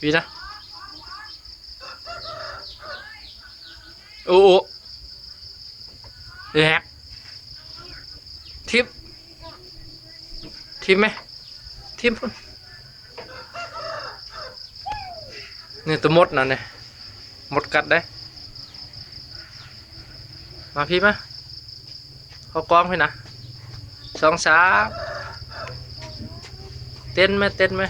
ປີນະ ໂອ້ ໂອ້ ແຫຼກ ຖິ້ມ ຖິ້ມແມ ຖິ້ມພຸ້ນ. ນີ້ໂຕມົດນະນີ້ ມົດກັດເດ້. ມາພີ້ມາ ເຂົ້າກ້ອງພີ້ນະ ສອງສາມ ເຕັ້ນແມ ເຕັ້ນແມ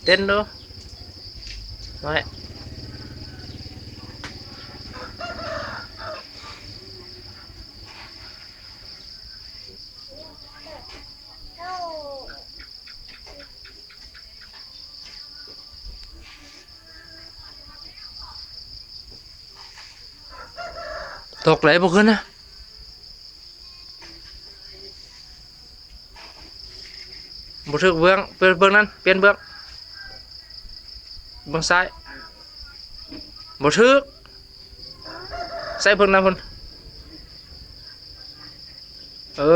ເຕັ້ນດູ ມາແຫຼະ. ຕົກໄດ້ບໍ່ຂຶ້ນນະ ບໍ່ຖືກເບື້ອງ ເບິ່ງ ເບິ່ງນັ້ນ ປ່ຽນເບື້ອງ ເບື້ອງຊ້າຍ ບໍ່ຖືກ. ໃສ່ເບິ່ງນະພຸ້ນ ເອີ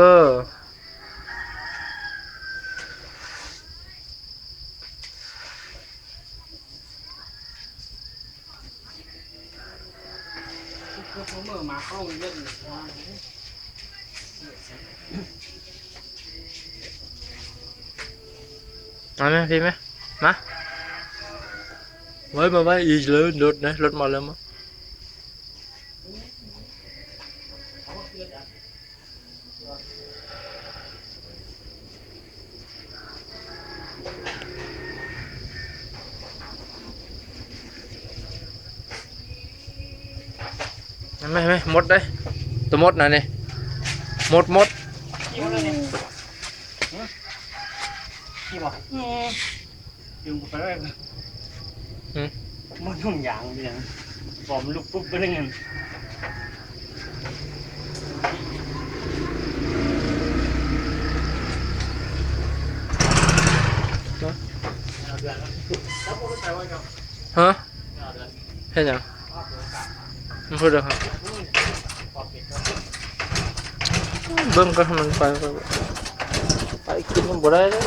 ຄືເຂົາເມືອມາເຂົ້າເລື່ອນ ມາແມ ພີ້ແມ ມາ ໄວ້ ມາໄວ້ອີກເລີຍ ລົດນະ ລົດມາແລ້ວ ມາ. ແມ່ນ ແມ່ນ ມົດເດ້ ໂຕມົດນະນີ້ ມົດ ມົດ ນີ້ບໍ່? ອືມ ດຶງໄປເລີຍ ຫືມ ມັນຫຸ່ງຍາງເດ ບອມລຸກປຸບໄປເລີຍ ຮະ? ເຮັດຫຍັງ? ມັນພຸດເດີ ເບິ່ງກ່ອນ ໃຫ້ມັນໄປ ໄປກິນມັນບໍ່ໄດ້ເດ້.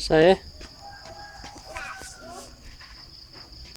ໃສ່